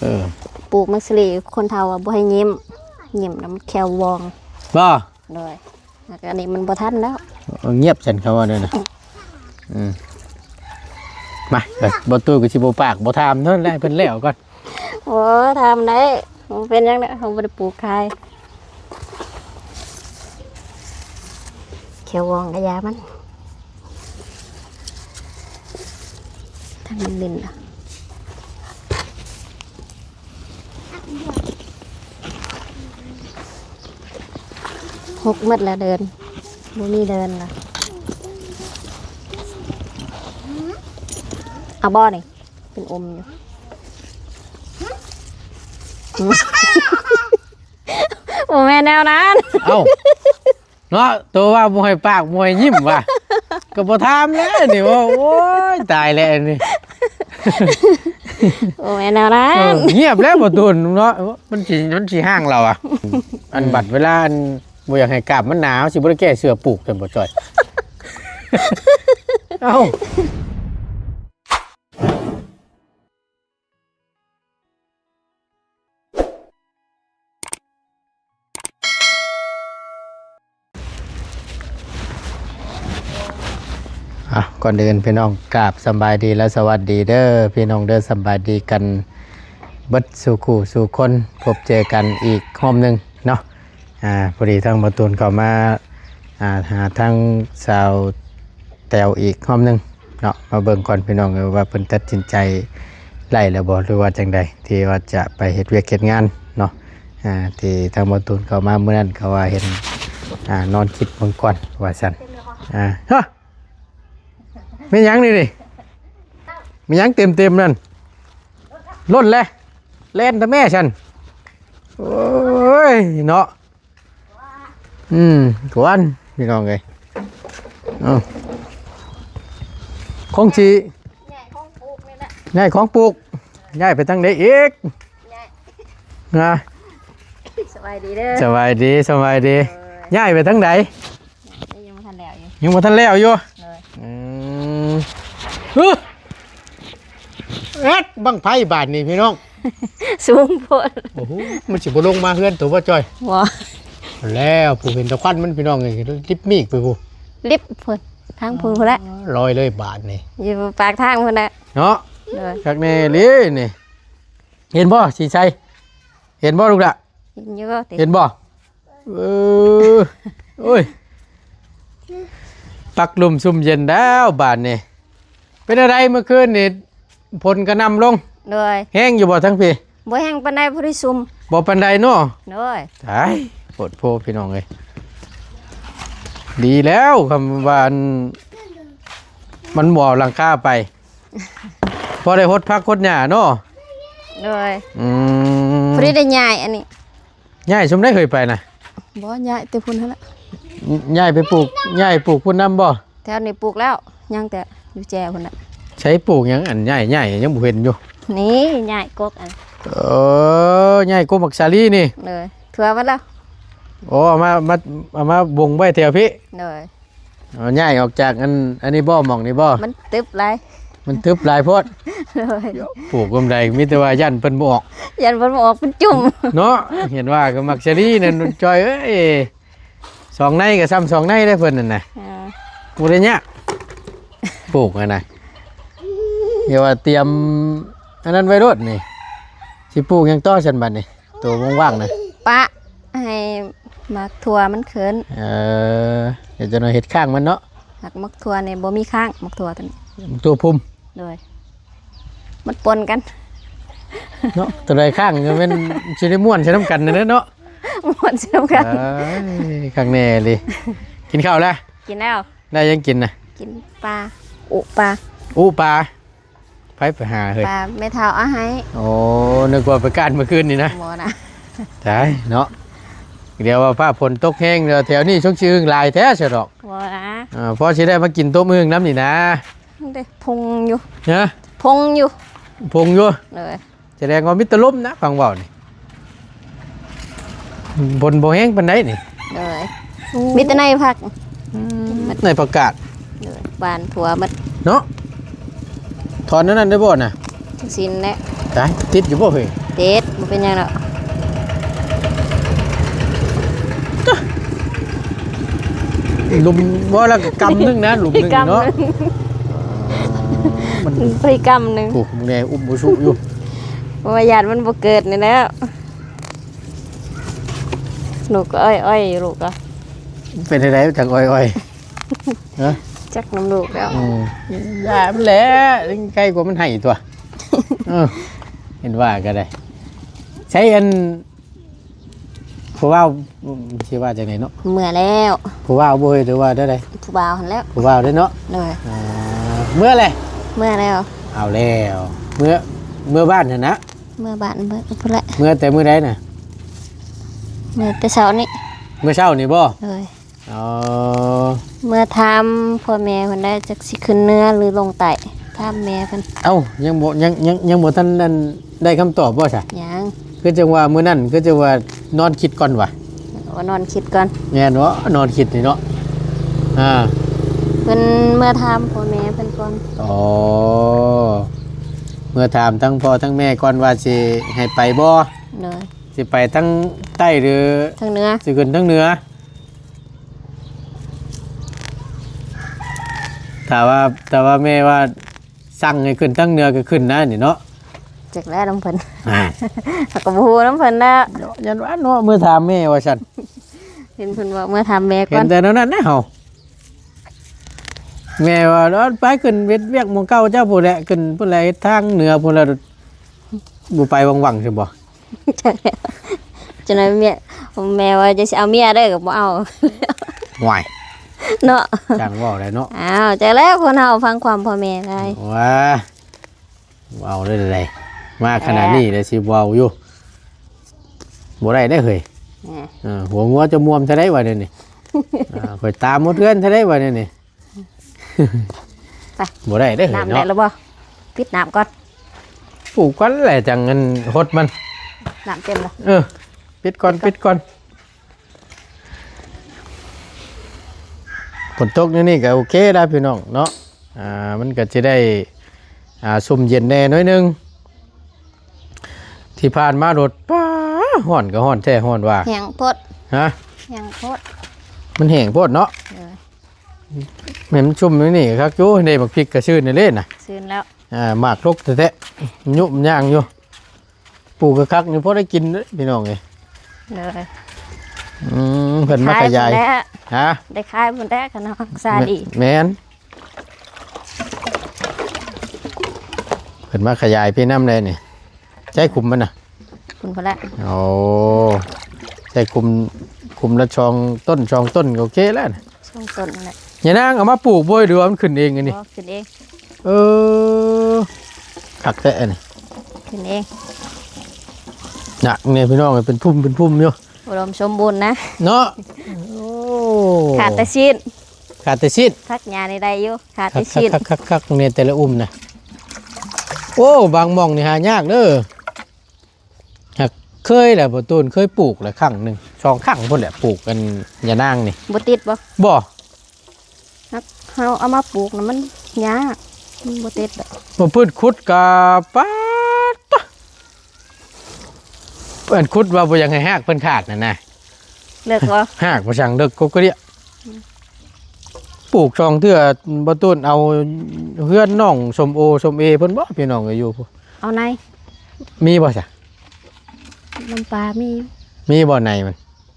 ເອີ ປູກໝາກສາລີ ຄົນເຖົ້າວ່າບໍ່ໃຫ້ຍິ້ມ ຍິ້ມແລ້ວມັນແຂ້ວວອງ ບໍ່? ໂດຍ ແລ້ວກໍອັນນີ້ມັນບໍ່ທັນແລ້ວ ເອີ ງຽບຊັ້ນ ເຂົາວ່າແນວນັ້ນ ອືມ ມາ ບໍ່ຕູ້ກໍຊິບໍ່ປາກບໍ່ຖາມເທົ່ານັ້ນແຫຼະ ໃຫ້ເພິ່ນແລ້ວກ່ອນ. ໂອ້ ຖາມໄດ້ ບໍ່ເປັນຫຍັງດອກ ເຮົາບໍ່ໄດ້ປູກຂາຍ ແຂ້ວວອງກະຢາມັນ ທາງມັນຫຼິ້ນ ຫົກໝົດແລ້ວເດີນ ບໍ່ມີເດີນລະ ເອົາບໍ່ນີ້ ເປັນອົມຢູ່ ບໍ່ແມ່ນແນວນັ້ນ ເອົ້າ ເນາະ ໂຕວ່າບໍ່ໃຫ້ປາກບໍ່ໃຫ້ຍິ້ມວ່າ ກໍບໍ່ຖາມແລ້ວນີ້ ໂອ້ຍ ຕາຍແລ້ວນີ້ ບໍ່ແມ່ນແນວນັ້ນ ເອີ ງຽບແລ້ວບໍ່ຕູນເນາະ ມັນຊິ ມັນຊິຮ້າງລາວອະ ອືມ ອັນບັດເວລາ ອັນ ບໍ່ຢາກໃຫ້ກາບມັນໜາ ເຮົາຊິບໍ່ໄດ້ແກ້ເສື້ອປູກຊັ້ນບໍ່ຈ້ອຍ ເອົ້າ. ອ່ະ ກ່ອນອື່ນພີ່ນ້ອງ ກາບສຳບາຍດີ ແລະ ສະຫວັດດີເດີພີ່ນ້ອງເດີ ສຳບາຍດີກັນເບິດສູ່ຄູ່ສູ່ຄົນ ພົບເຈີກັນອີກຮອບໜຶ່ງເນາະ. ອ່າ ພໍດີທາງບ່າວຕູນເຂົ້າມາ ອ່າ ຫາທາງສາວແຕວອີກຮອບໜຶ່ງເນາະ ມາເບິ່ງກ່ອນພີ່ນ້ອງເອີຍ ວ່າເພິ່ນຕັດສິນໃຈໄດ້ແລ້ວບໍ່ ຫຼືວ່າຈັ່ງໃດ ທີ່ວ່າຈະໄປເຮັດວຽກເຮັດງານເນາະ. ອ່າ ທີ່ທາງບ່າວຕູນເຂົ້າມາມື້ນັ້ນ ເຂົາວ່າເຫັນ ອ່າ ນອນຄິດເບິ່ງກ່ອນວ່າຊັ້ນ. ອ່າ ຮະ ແມ່ນຫຍັງນີ້ນີ້ ແມ່ນຫຍັງເຕັມໆນັ້ນ ລົ້ນແລ້ວ ແລ່ນແຕ່ແມ່ຊັ້ນ. ໂອ້ຍເນາະ ອືມ ກວນພີ່ນ້ອງເອີຍ ເອົ້າ ຄົງຊິ ຍ້າຍຂອງປູກນີ້ແຫຼະ ຍ້າຍຂອງປູກ ຍ້າຍໄປທາງໃດອີກ? ຍ້າຍ ນະ ສະບາຍດີເດີ ສະບາຍດີ ສະບາຍດີ ເອີ ຍ້າຍໄປທາງໃດ? ຍັງບໍ່ທັນແລ້ວຢູ່ ຍັງບໍ່ທັນແລ້ວຢູ່ ໂດຍ ອືມ ຮຶ ແອັດ ບັ້ງໄຟບາດນີ້ພີ່ນ້ອງ ສູງໂພດ ໂອ້ໂຫ ມັນຊິບໍ່ລົງມາເຮືອນໂຕບໍ່ຈ້ອຍ? ບໍ່ ແລ້ວ ຜູ້ເຫັນແຕ່ຄວັນມັນພີ່ນ້ອງເອີຍ ລິບມີກໄປພຸ້ນ ລິບພຸ້ນ ທາງພຸ້ນພຸ້ນແຫຼະ ລອຍເລີຍບາດນີ້ ຢູ່ປາກທາງພຸ້ນແຫຼະເນາະ ໂດຍ ຄັກແນ່ເລີຍນີ້ ເຫັນບໍ່ສີໄຊ ເຫັນບໍ່ລູກຫຼ້າ? ເຫັນຢູ່ບໍ່ຕິ ເຫັນບໍ່? ເອີ ໂອ້ຍ ປັກລຸ່ມຊຸ່ມເຢັນແລ້ວບາດນີ້. ເປັນຈັ່ງໃດມື້ຄືນນີ້ ຝົນກະໜ່ຳລົງ? ໂດຍ ແຮງຢູ່ບໍ່ທາງພີ້? ບໍ່ແຮງປານໃດ ພໍດີຊຸ່ມ ບໍ່ປານໃດເນາະ? ໂດຍ ຕາຍ ໂພດໂພພີ່ນ້ອງເອີຍ ດີແລ້ວ ຄຳວ່າອັນ ມັນບໍ່ເອົາຫຼັງຄາໄປ ພໍໄດ້ຫົດຜັກຫົດຫຍ້າເນາະ? ໂດຍ ອືມ ພໍດີໄດ້ຍ້າຍອັນນີ້ ຍ້າຍຊຸມໃດເຄີຍໄປນະ? ບໍ່ ຍ້າຍແຕ່ພຸ້ນຫັ້ນລະ ຍ້າຍໄປປູກ ຍ້າຍປູກພຸ້ນນຳບໍ່? ແຖວນີ້ປູກແລ້ວ ຍັງແຕ່ຢູ່ແຈພຸ້ນນະ ໃສປູກຫຍັງ ອັນຍ້າຍ ຍ້າຍຍັງບໍ່ເຫັນຢູ່ ນີ້ຍ້າຍກົກອັນ ເອີ ຍ້າຍກົກໝາກສາລີນີ້ ໂດຍ ທົ່ວໝົດແລ້ວ ໂອ້ ເອົາມາ ມາ ເອົາມາບົ່ງໄວ້ແຖວພີ້ ໂດຍ ເອົາຍ້າຍອອກຈາກອັນ ອັນນີ້ບໍ່ ໝ່ອງນີ້ບໍ່? ມັນຕຶບຫຼາຍ ມັນຕຶບຫຼາຍໂພດ ໂດຍ ປູກບ່ອນໃດ ມີແຕ່ວ່າຢ້ານເພິ່ນບໍ່ອອກ ຢ້ານເພິ່ນບໍ່ອອກ ເປັນຈຸ່ມເນາະ ເຫັນວ່າກໍໝາກສາລີນັ້ນ ຈ້ອຍເອີຍ ສອງໃນກໍຊ່ຳສອງໃນເດ້ເພິ່ນນັ້ນນະ ເອີ ບໍ່ໄດ້ຍາກ ປູກຫັ້ນນະ ດຽວວ່າຕຽມອັນນັ້ນໄວ້ໂລດນີ້ ຊິປູກຫຍັງຕໍ່ຊັ້ນບັດນີ້? ໂຕວ່າງໆນະ ປະໃຫ້ໝາກຖົ່ວມັນຂຶ້ນ ເອີ ດຽວຈັກໜ່ອຍເຮັດຄ້າງມັນເນາະ ໝາກຖົ່ວນີ້ບໍ່ມີຄ້າງ ໝາກຖົ່ວໂຕນີ້ ໝາກຖົ່ວພຸ່ມ ໂດຍ ມັນປົນກັນເນາະ ໂຕໃດຄ້າງກໍແມ່ນຊິໄດ້ມ່ວນໃສ່ນຳກັນນັ້ນແຫຼະເນາະ ມ່ວນໃສ່ນຳກັນ ເອີຍ ຄັກແນ່ອີ່ຫຼີ ກິນເຂົ້າແລ້ວ? ກິນແລ້ວ ໄດ້ຫຍັງກິນນະ? ກິນປາ ອຸປາ ອຸປາ ໃຜໄປຫາເຮີ້ຍ? ປາແມ່ເຖົ້າເອົາໃຫ້ ໂອ້ ນຶກວ່າໄປການມື້ຄືນນີ້ນະ ບໍ່ນະ ຕາຍເນາະ ດຽວວ່າຟ້າຝົນຕົກແຮງ ດຽວແຖວນີ້ຊົງຊິອຶ່ງຫຼາຍແທ້ຊະດອກ ບໍ່ນະ ເອີ ພໍຊິໄດ້ມາກິນຕົ້ມອຶ່ງນຳນີ້ນະ ເດ້ ພົງຢູ່ ຮະ? ພົງຢູ່ ພົງຢູ່ ໂດຍ ສະແດງວ່າມີແຕ່ລົມນະ ຟັງເວົ້ານີ້ ຝົນບໍ່ແຮງປານໃດນີ້ ໂດຍ ມີແຕ່ໃນຜັກ ອືມ ໃນຜັກກາດ ໂດຍ ຫວ່ານທົ່ວໝົດເນາະ ຖອນອັນນັ້ນໄດ້ບໍ່ນະ? ສິ້ນແຫຼະ ຕາຍ ຕິດຢູ່ບໍ່ເຮີ້ຍ? ຕິດ ເຮັດ ບໍ່ເປັນຫຍັງດອກ. ລຸມບໍ່ລະກຳໜຶ່ງນະ ຫຼຸມໜຶ່ງເນາະ. ກຳໜຶ່ງ ມັນ ໄປກຳໜຶ່ງ. ໂອ້ ມຶງແນ່ ອຸ້ມບໍ່ສຸຢູ່ ເພາະວ່າຢ້ານມັນບໍ່ເກີດນີ້ແຫຼະ. ລູກກໍອ້ອຍໆຢູ່ ລູກກໍ ເປັນຈັ່ງໃດຈັກອ້ອຍໆ ຮະ? ຈັກນຳລູກແລ້ວ. ອືມ ຢ່າມັນແຫຼະ ໄກກວ່າມັນໃຫ້ຕົວະ. ເອີ ເຫັນວ່າກໍໄດ້. ໃຊ້ອັນ ຜູ້ບ່າວ ຊິວ່າຈັ່ງໃດເນາະ? ເມື່ອແລ້ວ. ຜູ້ບ່າວບໍ່ເອີຍ ຫຼືວ່າແນວໃດ? ຜູ້ບ່າວຫັ້ນແຫຼະ. ຜູ້ບ່າວເດ້ເນາະ? ໂດຍ. ອ່າ ເມື່ອແຫຼະ? ເມື່ອແລ້ວ. ເອົາແລ້ວ ເມື່ອ ເມື່ອບ້ານຫັ້ນນະ? ເມື່ອບ້ານເບິ່ງພຸ້ນແຫຼະ. ເມື່ອແຕ່ມື້ໃດນະ? ເມື່ອແຕ່ເຊົ້ານີ້. ມື້ເຊົ້ານີ້ບໍ່? ໂດຍ. ອໍ ເມື່ອຖາມພໍ່ແມ່ເພິ່ນໄດ້ ຈັກຊິຂຶ້ນເໜືອ ຫຼື ລົງໃຕ້ ຖາມແມ່ເພິ່ນ. ເອົ້າ ຍັງບໍ່ ຍັງ ຍັງ ຍັງບໍ່ທັນນັ້ນ ໄດ້ຄຳຕອບບໍ່ຊະ? ຍັງ. ຄືຈັ່ງວ່າມື້ນັ້ນ ຄືຈັ່ງວ່ານອນຄິດກ່ອນຫວາ? ວ່ານອນຄິດກ່ອນ. ແມ່ນບໍ່? ນອນຄິດນີ້ເນາະ. ອ່າ ເພິ່ນເມື່ອຖາມພໍ່ແມ່ເພິ່ນກ່ອນ. ອໍ ເມື່ອຖາມທັງພໍ່ທັງແມ່ກ່ອນວ່າຊິໃຫ້ໄປບໍ່? ໂດຍ. ຊິໄປທາງໃຕ້ ຫຼື ທາງເໜືອ? ຊິຂຶ້ນທາງເໜືອ. ຖ້າວ່າ ຖ້າວ່າແມ່ວ່າສັ່ງໃຫ້ຂຶ້ນທາງເໜືອກໍຂຶ້ນນະນີ້ເນາະ. ຈັກແລ້ວນຳເພິ່ນ ອ່າ ເຮົາກໍບໍ່ຮູ້ນຳເພິ່ນນະ. ເນາະ ຢ້ານວ່າເນາະ ເມື່ອຖາມແມ່ວ່າຊັ້ນ. ເຫັນເພິ່ນເວົ້າ ເມື່ອຖາມແມ່ກ່ອນ. ເຫັນແຕ່ແນວນັ້ນນະເຮົາ. ແມ່ວ່າ ເອີ ໄປຂຶ້ນເຮັດວຽກໝ່ອງເກົ່າເຈົ້າພຸ້ນແຫຼະ ຂຶ້ນພຸ້ນແຫຼະ ເຮັດທາງເໜືອພຸ້ນແຫຼະ. ບໍ່ໄປຫວັງໆ ຊິບໍ່? ຈັ່ງໃດແມ່ ແມ່ວ່າຈະຊິເອົາເມຍເດີ ກໍບໍ່ເອົາ. ຫວາຍ ເນາະ ຈັ່ງເວົ້າໄດ້ເນາະ. ອ້າວ ຈັກແລ້ວ ຄົນເຮົາຟັງຄວາມພໍ່ແມ່ໄດ້. ວ້າ ເວົ້າໄດ້ໃດ ມາຂະໜາດນີ້ແລ້ວຊິເວົ້າຢູ່ ບໍ່ໄດ້ເດ້ເຮີ້ຍ. ເອີ ຫົວງົວຈະມ່ວມເທົ່າໃດວະນີ້ ຂ້ອຍຕາມໝົດເຮືອນເທົ່າໃດວະນີ້. ໄປ ບໍ່ໄດ້ເດ້ ນ້ຳເນາະ ແລ້ວບໍ່? ປິດນ້ຳກ່ອນ ປູກກ່ອນແຫຼະ ຈັ່ງອັນຫົດມັນ. ນ້ຳເຕັມແລ້ວ ເອີ ປິດກ່ອນ ປິດກ່ອນ ປິດກ່ອນ. ຝົນຕົກແນວນີ້ກໍໂອເຄລະພີ່ນ້ອງເນາະ. ອ່າ ມັນກໍຈະໄດ້ ອ່າ ຊຸ່ມເຢັນແດ່ໜ້ອຍໜຶ່ງ. ທີ່ຜ່ານມາໂລດ ປ້າ ຮ້ອນກໍຮ້ອນແທ້ ຮ້ອນວ່າ ແຫ້ງໂພດ ຮະ? ແຫ້ງໂພດ ມັນແຫ້ງໂພດເນາະ. ເອີ ແມ່ນມັນຊຸ່ມຢູ່ນີ້ຄັກຢູ່ ນີ້ໝາກພິກກໍຊື່ນແລ້ວເດ້ນະ ຊື່ນແລ້ວ. ອ່າ ໝາກດົກແທ້ໆ ຫຍຸບຍ່າງຢູ່ ປູກຄັກໆ ນີ້ພໍໄດ້ກິນເດ້ພີ່ນ້ອງເອີຍ. ເອີ ອືມ ເພິ່ນມາຂະຫຍາຍ ຮະ? ໄດ້ຂາຍພຸ້ນແຫຼະ ຄັນເຮົາຮັກສາດີ. ແມ່ນ ເພິ່ນມາຂະຫຍາຍພີ້ນຳແດ່ນີ້. ໃຊ້ຂຸມມັນນະ ຂຸມພຸ້ນແຫຼະ. ໂອ້ ໃຊ້ຂຸມ ຂຸມລະສອງຕົ້ນ ສອງຕົ້ນກໍໂອເຄແລ້ວນະ. ສອງຕົ້ນນັ້ນແຫຼະ. ຍານາງເອົາມາປູກບໍ່ ຫຼືວ່າມັນຂຶ້ນເອງອັນນີ້? ບໍ່ ຂຶ້ນເອງ. ເອີ ຄັກແທ້ອັນນີ້ ຂຶ້ນເອງ. ນະ ນີ້ພີ່ນ້ອງ ເປັນພຸ່ມ ເປັນພຸ່ມຢູ່ ອຸດົມສົມບູນນະ ເນາະ. ໂອ້ ຂາດແຕ່ຊີ້ນ ຂາດແຕ່ຊີ້ນ. ຜັກຫຍ້ານີ້ໄດ້ຢູ່ ຂາດແຕ່ຊີ້ນ. ຄັກໆໆໆ ນີ້ແຕ່ລະອຸ່ມນະ. ໂອ້ ບາງໝ່ອງນີ້ຫາຍາກເດີ. ຫາກເຄີຍແຫຼະ ບໍ່ຕູນເຄີຍປູກແຫຼະຄັ້ງໜຶ່ງ ສອງຄັ້ງພຸ້ນແຫຼະ ປູກອັນຍານາງນີ້. ບໍ່ຕິດບໍ່? ບໍ່. ຫາກເຮົາເອົາມາປູກນະ ມັນຍາກ ມັນບໍ່ຕິດດອກ. ມາພືດຂຸດກະ ປາດ ອັນຂຸດວ່າບໍ່ຢາກໃຫ້ຮາກເພິ່ນຂາດນັ້ນນະ ເລິກບໍ່? ຮາກບໍ່ຊ່າງເລິກກົກກະເດຍ. ອືມ ປູກສອງເທື່ອ ບໍ່ຕູນເອົາເຮືອນນ້ອງສົມໂອສົມເອເພິ່ນບໍ່ ພີ່ນ້ອງເອີຍ ຢູ່ພຸ້ນ. ເອົາໃນ ມີບໍ່ຊະ? ນ້ຳປາມີ ມີບໍ່ໃນມັນ?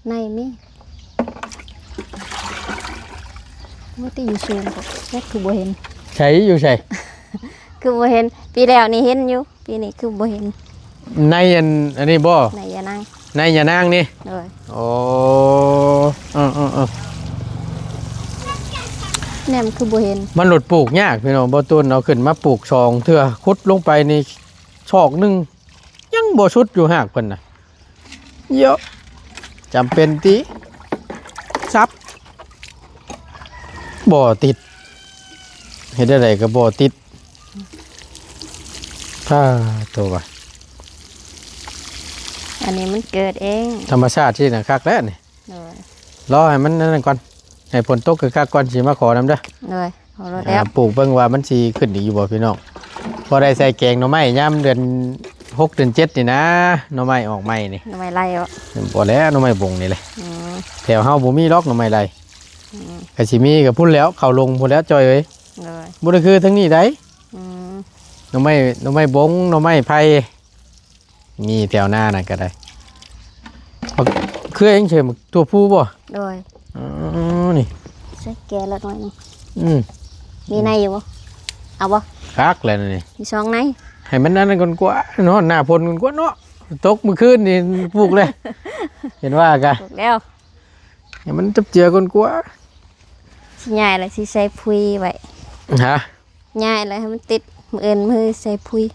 ໃນມີ ວ່າແຕ່ຢູ່ສູງກໍຈັກຄືບໍ່ເຫັນ. ໃສ ຢູ່ໃສ? ຄືບໍ່ເຫັນ ປີແລ້ວນີ້ເຫັນຢູ່ ປີນີ້ຄືບໍ່ເຫັນ. ໃນອັນ ອັນນີ້ບໍ່? ໃນຍານາງ ໃນຍານາງນີ້. ໂດຍ. ໂອ້ ເອີໆໆ ແນມຄືບໍ່ເຫັນ. ມັນໂລດປູກຍາກພີ່ນ້ອງ ບໍ່ຕູນເອົາຂຶ້ນມາປູກສອງເທື່ອ ຂຸດລົງໄປນີ້ ສອກໜຶ່ງ ຍັງບໍ່ສຸດຢູ່ຮາກເພິ່ນນະ. ເຍາະ ຈຳເປັນຕິ ສັບ ບໍ່ຕິດ ເຮັດແນວໃດກໍບໍ່ຕິດ. ພາໂຕວ່າ ອັນນີ້ມັນເກີດເອງ ທຳມະຊາດຊີ້ນະ ຄັກແລ້ວນີ້. ໂດຍ. ລໍໃຫ້ມັນນັ້ນກ່ອນ ໃຫ້ຝົນຕົກຄັກໆກ່ອນ ຊິມາຂໍນຳເດີ. ໂດຍ. ເອົາໂລດແລ້ວ ອ່າ ປູກເບິ່ງວ່າມັນຊິຂຶ້ນອີກຢູ່ບໍ່ພີ່ນ້ອງ. ພໍໄດ້ໃສ່ແກງໜໍ່ໄມ້ຍາມເດືອນ ຫົກເດືອນເຈັດນີ້ນະ ໜໍ່ໄມ້ອອກໃໝ່ນີ້. ໜໍ່ໄມ້ໄລ່ເບາະ? ບໍ່ແລ້ວ ໜໍ່ໄມ້ບົງນີ້ແຫຼະ. ອືມ ແຖວເຮົາບໍ່ມີດອກໜໍ່ໄມ້ໄລ່. ອືມ ກະຊິມີກະພຸ້ນແຫຼ້ວ ເຂົ້າລົງພຸ້ນແຫຼ້ວຈ້ອຍເອີຍ. ໂດຍ ບໍ່ໄດ້ຄືທາງນີ້ໃດ. ອືມ ໜໍ່ໄມ້ ໜໍ່ໄມ້ບົງ ໜໍ່ໄມ້ໄຜ່ ມີແຖວໜ້ານັ້ນກະໄດ້. ເຄືອຫຍັງເຊີ ຖົ່ວພູບໍ່? ໂດຍ. ອໍ ນີ້ ໃສ່ແກະລະໜ້ອຍໜຶ່ງ. ອືມ ມີໃນຢູ່ບໍ່? ເອົາບໍ່? ຄັກແລ້ວນີ້ ມີສອງໃນ. ໃຫ້ມັນອັນນັ້ນກ່ອນກວ່າເນາະ ໜ້າຝົນກ່ອນກວ່າເນາະ. ຕົກມື້ຄືນນີ້ປູກແລ້ວ ເຫັນວ່າກະ ປູກແລ້ວ. ໃຫ້ມັນຈັບເຈືອກ່ອນກວ່າ. ຊິຍ້າຍແລ້ວຊິໃສ່ປຸ໋ຍໄວ້. ຮະ? ຍ້າຍແລ້ວໃຫ້ມັນຕິດ ມື້ອື່ນມື້ໃສ່ປຸ໋ຍ.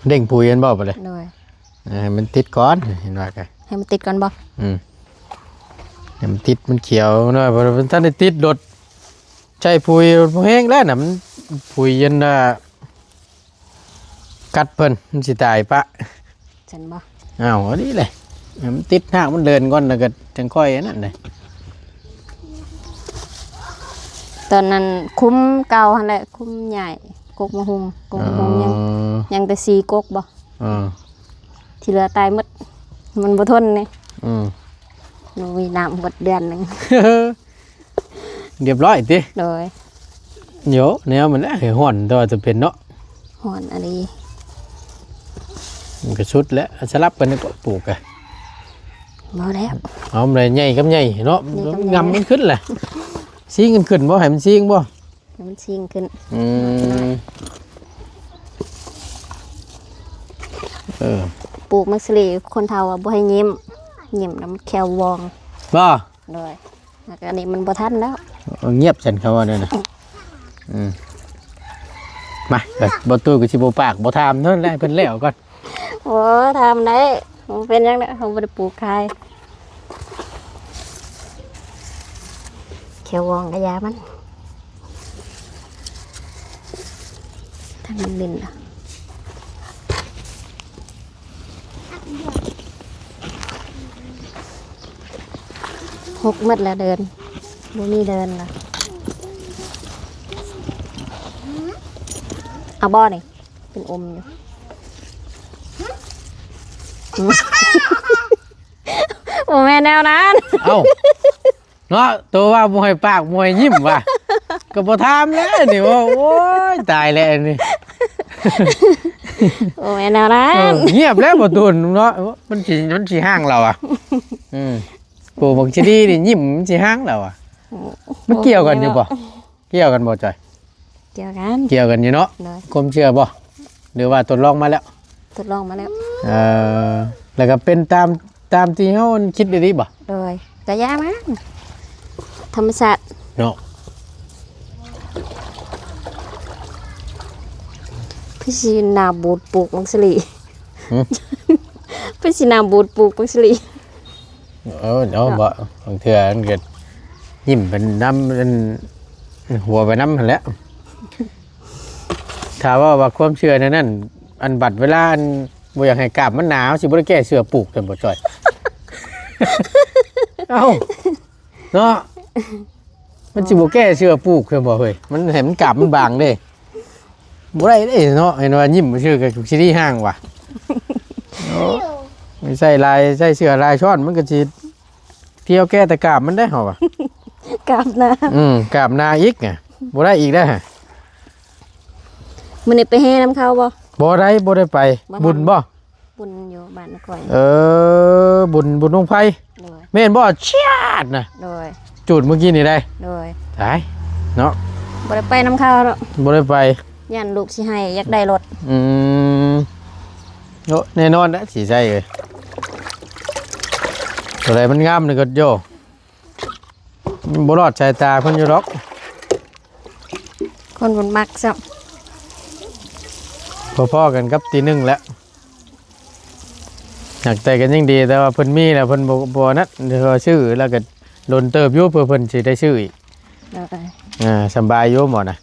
ເລັ່ງປຸ໋ຍແມ່ນບໍ່ ບາດນີ້? ໂດຍ. ເອີ ໃຫ້ມັນຕິດກ່ອນ ເຫັນວ່າກະ ໃຫ້ມັນຕິດກ່ອນບໍ່? ອືມ ໃຫ້ມັນຕິດ ມັນຂຽວເນາະ. ບໍ່ທັນໄດ້ຕິດໂດດ ໃສ່ປຸ໋ຍແຮງແລ້ວນະ ມັນປຸ໋ຍອັນນ່າ ກັດເພິ່ນ ມັນຊິຕາຍປະ. ຊັ້ນບໍ່? ອ້າວ ອັນນີ້ແຫຼະ ໃຫ້ມັນຕິດຮາກມັນເດີນກ່ອນ ແລ້ວກໍຈັ່ງຄ່ອຍອັນນັ້ນເດ້. ຕອນນັ້ນຄຸມເກົ່າຫັ້ນແຫຼະ ຄຸມຍ້າຍກົກມະຮຸ່ງ ກົກມະຮຸ່ງຍັງ ອໍ ຍັງແຕ່ສີ່ກົກບໍ່? ເອີ ທີ່ເຫຼືອຕາຍໝົດ ມັນບໍ່ທົນນີ້. ອືມ ບໍ່ມີນ້ຳໝົດເດືອນໜຶ່ງ. ຮຽບຮ້ອຍຕິ? ໂດຍ. ໂຍ ແນວມັນແຫຼະ ຮ້ອນແຕ່ວ່າຈຳເປັນເນາະ. ຮ້ອນອີ່ຫຼີ. ມັນກະສຸດແຫຼະ ສະຫຼັບກັນກະປູກກະ ບໍ່ແລ້ວ. ເອົາ ມັນໃຫຍ່ກັບໃຫຍ່ເນາະ ໃຫຍ່ກັບໃຫຍ່ ງຳມັນຂຶ້ນແຫຼະ. ຊີງກັນຂຶ້ນບໍ່? ໃຫ້ມັນຊີງບໍ່? ໃຫ້ມັນຊີງຂຶ້ນ. ອືມ ເອີ ປູກໝາກສາລີ ຄົນເຖົ້າວ່າບໍ່ໃຫ້ຍິ້ມ ຍິ້ມແລ້ວມັນແຂ້ວວອງ. ບໍ່? ໂດຍ. ແລ້ວກະອັນນີ້ມັນບໍ່ທັນແລ້ວ. ເອົາ ງຽບຊັ້ນ ເຂົາວ່າແນວນັ້ນ. ອືມ ມາ ບໍ່ຕູ້ກໍຊິບໍ່ປາກບໍ່ຖາມເທົ່ານັ້ນແຫຼະ ໃຫ້ເພິ່ນແລ້ວກ່ອນ. ໂອ້ ຖາມໄດ້ ບໍ່ເປັນຫຍັງດອກ ເຮົາບໍ່ໄດ້ປູກຂາຍ. ແຂ້ວວອງກະຢ່າມັນ ທັງມັນຫຼິ້ນ. ຫົກໝົດແລ້ວເດີນ ບໍ່ມີເດີນລະ. ເອົາບໍ່ນີ້ ເປັນອົມຢູ່. ບໍ່ແມ່ນແນວນັ້ນ. ເອົ້າ ເນາະ ໂຕວ່າບໍ່ໃຫ້ປາກບໍ່ໃຫ້ຍິ້ມວ່າ ກໍບໍ່ຖາມແລ້ວນີ້. ໂອ້ຍ ຕາຍແລ້ວນີ້. ໂອ້ຍ ແນວນັ້ນ. ເອີ ງຽບແລ້ວບໍ່ຕຸນເນາະ ມັນຊິ ມັນຊິຮ້າງລາວອະ. ອືມ ໂກບັກຊິດີນີ້ຍິ້ມ ມັນຊິຮ້າງລາວອະ. ມັນກ່ຽວກັນຢູ່ບໍ່? ກ່ຽວກັນບໍ່ຈ້ອຍ? ກ່ຽວກັນ ກ່ຽວກັນຢູ່ເນາະ. ໂດຍ. ຄວາມເຊື່ອບໍ່ ຫຼືວ່າທົດລອງມາແລ້ວ? ທົດລອງມາແລ້ວ. ເອີ ແລ້ວກໍເປັນຕາມ ຕາມທີ່ເຮົາຄິດອີ່ຫຼີບໍ່? ໂດຍ. ກະຢ່າມາ ທຳມະຊາດເນາະ. ຄືຊິໜ້າບູດປູກມັງສະລີ. ຫື? ຄືຊິໜ້າບູດປູກມັງສະລີ. ເອີ ເນາະ ເນາະ ບໍ່ ບາງເທື່ອມັນກໍຍິ້ມໄປນຳ ອັນ ຫົວໄປນຳຫັ້ນແຫຼະ. ຖ້າເວົ້າວ່າຄວາມເຊື່ອແນວນັ້ນ ອັນບັດເວລາ ອັນ ບໍ່ຢາກໃຫ້ກາບມັນໜາ ເຮົາຊິບໍ່ໄດ້ແກ້ເສື້ອປູກຊັ້ນບໍ່ຈ້ອຍ? ເອົ້າ ເນາະ ມັນຊິບໍ່ແກ້ເສື້ອປູກຊັ້ນບໍ່ເຮີ້ຍ? ມັນໃຫ້ມັນກາບມັນບາງເດ້. ບໍ່ໄດ້ເດ້ເນາະ ເຫັນວ່າຍິ້ມຊື່ກໍຊິໄດ້ຮ້າງວ່າ. ໂອ້ ໃສ່ລາຍ ໃສ່ເສື້ອລາຍຊ້ອນ ມັນກໍຊິທ່ຽວແກ້ແຕ່ກາບມັນໄດ້ເຮົາວ່າ ກາບໜາ. ອືມ ກາບໜາອີກ ບໍ່ໄດ້ອີກໄດ໋. ມື້ນີ້ໄປແຫ່ນຳເຂົາບໍ່? ບໍ່ໄດ້ ບໍ່ໄດ້ໄປ. ບໍ່ທັນ ບຸນບໍ່? ບຸນຢູ່ບ້ານຂ້ອຍ. ເອີ ບຸນ ບຸນບັ້ງໄຟ. ໂດຍ. ແມ່ນບໍ່? ຈຽດນະ. ໂດຍ. ຈູດມື້ກີ້ນີ້ໄດ໋. ໂດຍ. ຕາຍເນາະ ບໍ່ໄດ້ໄປນຳເຂົາເນາະ. ບໍ່ໄດ້ໄປ ຢ້ານລູກຊິໃຫ້ ຢາກໄດ້ລົດ. ອືມ ໂອ້ ແນ່ນອນແຫຼະ ສີໃສເອີຍ. ຕົວໃດມັນງາມນີ້ກໍໂຢ ບໍ່ລອດສາຍຕາເພິ່ນຢູ່ດອກ. ຄົນເພິ່ນມັກຊ້ຳ ພໍໆກັນກັບຕີໜຶ່ງແຫຼະ. ຫາກແຕ່ກໍຍັງດີ ແຕ່ວ່າເພິ່ນມີແລ້ວເພິ່ນບໍ່ ບໍ່ນັ້ນ ຖືວ່າຊື້ແລ້ວກໍດົນເຕີບຢູ່ ເພື່ອເພິ່ນຊິໄດ້ຊື້ອີກ. ເອີ ອ່າ ສຳບາຍຢູ່ໝໍນະ.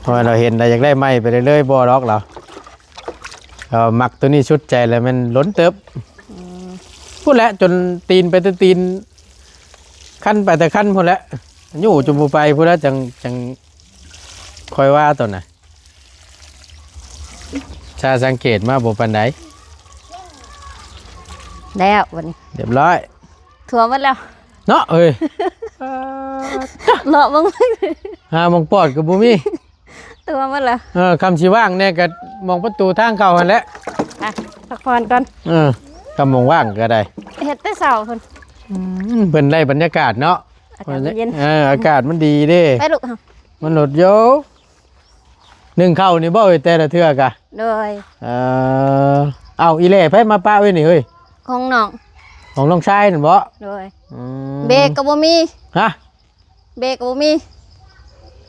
ເພາະວ່າລາວເຫັນລາວຢາກໄດ້ໃໝ່ໄປເລື້ອຍໆ ບໍ່ດອກລາວ ລາວມັກໂຕນີ້ສຸດໃຈແລ້ວແມ່ນດົນເຕີບ. ອືມ ພຸ້ນແຫຼະ ຈົນຕີນໄປແຕ່ຕີນ ຄັນໄປແຕ່ຄັນພຸ້ນແຫຼະ ຍູ້ຈົນບໍ່ໄປພຸ້ນແຫຼະ ຈັ່ງ ຈັ່ງຄ່ອຍວ່າຕອນນະ. ຖ້າສັງເກດມາບໍ່ປານໃດ. ແລ້ວບັດນີ້ ຮຽບຮ້ອຍ ທົ່ວໝົດແລ້ວເນາະ. ເອີຍ ເລາະເບິ່ງ ຫາໝ່ອງປອດກໍບໍ່ມີ. ຕົວໝົດແລ້ວ. ເອີ ຄຳຊິວ່າງແດ່ກໍໝ່ອງປະຕູທາງເຂົ້າຫັ້ນແຫຼະ. ໄປ ພັກຜ່ອນກ່ອນ. ເອີ ຄຳໝ່ອງວ່າງກໍໄດ້ ເຮັດແຕ່ເຊົ້າພຸ້ນ. ອືມ ເພິ່ນໄດ້ບັນຍາກາດເນາະ. ອາກາດມັນເຢັນ. ເອີ ອາກາດມັນດີເດ້. ໄປລູກ ມັນລົດໂຍ ໜຶ້ງເຂົ້ານີ້ບໍ່ເອີຍ ແຕ່ລະເທື່ອກະ? ໂດຍ. ເອີ ເອົາ ອີແຫຼໃຜມາປະໄວ້ນີ້ເຮີ້ຍ? ຂອງນ້ອງ ຂອງນ້ອງຊາຍນັ້ນບໍ່? ໂດຍ. ອືມ ເບກກໍບໍ່ມີ. ຮະ? ເບກກໍບໍ່ມີ.